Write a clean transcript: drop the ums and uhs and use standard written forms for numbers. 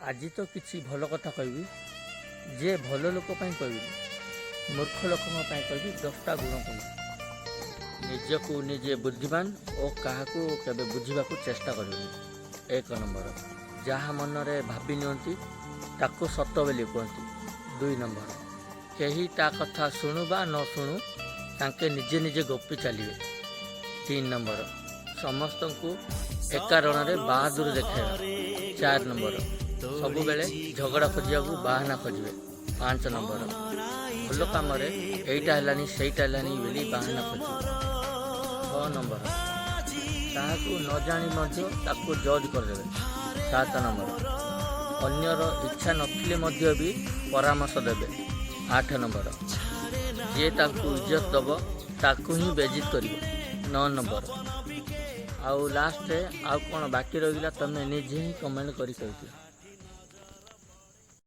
ଆଜି ତ କିଛି ଭଲ କଥା କହିବି ଯେ, ଭଲ ଲୋକ ପାଇଁ କହିବିନି, ମୂର୍ଖ ଲୋକଙ୍କ ପାଇଁ କହିବି। 10ଟା ଗୁଣ କହିବି। ନିଜକୁ ନିଜେ ବୁଦ୍ଧିମାନ ଓ କାହାକୁ କେବେ ବୁଝିବାକୁ ଚେଷ୍ଟା କରିବେନି। 1 ନମ୍ବର, ଯାହା ମନରେ ଭାବି ନିଅନ୍ତି ତାକୁ ସତ ବୋଲି କୁହନ୍ତି। 2 ନମ୍ବର, କେହି ତା କଥା ଶୁଣୁ ବା ନ ଶୁଣୁ, ତାଙ୍କେ ନିଜେ ନିଜେ ଗପି ଚାଲିବେ। 3 ନମ୍ବର, ସମସ୍ତଙ୍କୁ ଏକାରଣରେ ବାହାଦୁର ଦେଖାଇବା। 4 ନମ୍ବର, ସବୁବେଳେ ଝଗଡ଼ା ଖୋଜିବାକୁ ବାହାନା ଖୋଜିବେ। 5 ନମ୍ବର, ଭଲ କାମରେ ଏଇଟା ହେଲାନି, ସେଇଟା ହେଲାନି ବୋଲି ବାହାନା ଖୋଜିବେ। 6 ନମ୍ବର, କାହାକୁ ନ ଜାଣି ମଧ୍ୟ ତାକୁ ଜଜ୍ କରିଦେବେ। 7 ନମ୍ବର, ଅନ୍ୟର ଇଚ୍ଛା ନଥିଲେ ମଧ୍ୟ ବି ପରାମର୍ଶ ଦେବେ। 8 ନମ୍ବର, ଯିଏ ତାଙ୍କୁ ଇଜ୍ଜତ ଦେବ ତାକୁ ହିଁ ବେଜିତ କରିବ। 9 ନମ୍ବର, ଆଉ ଲାଷ୍ଟରେ ଆଉ କ'ଣ ବାକି ରହିଲା, ତମେ ନିଜେ ହିଁ କମେଣ୍ଟ କରି କହିଦିଅ।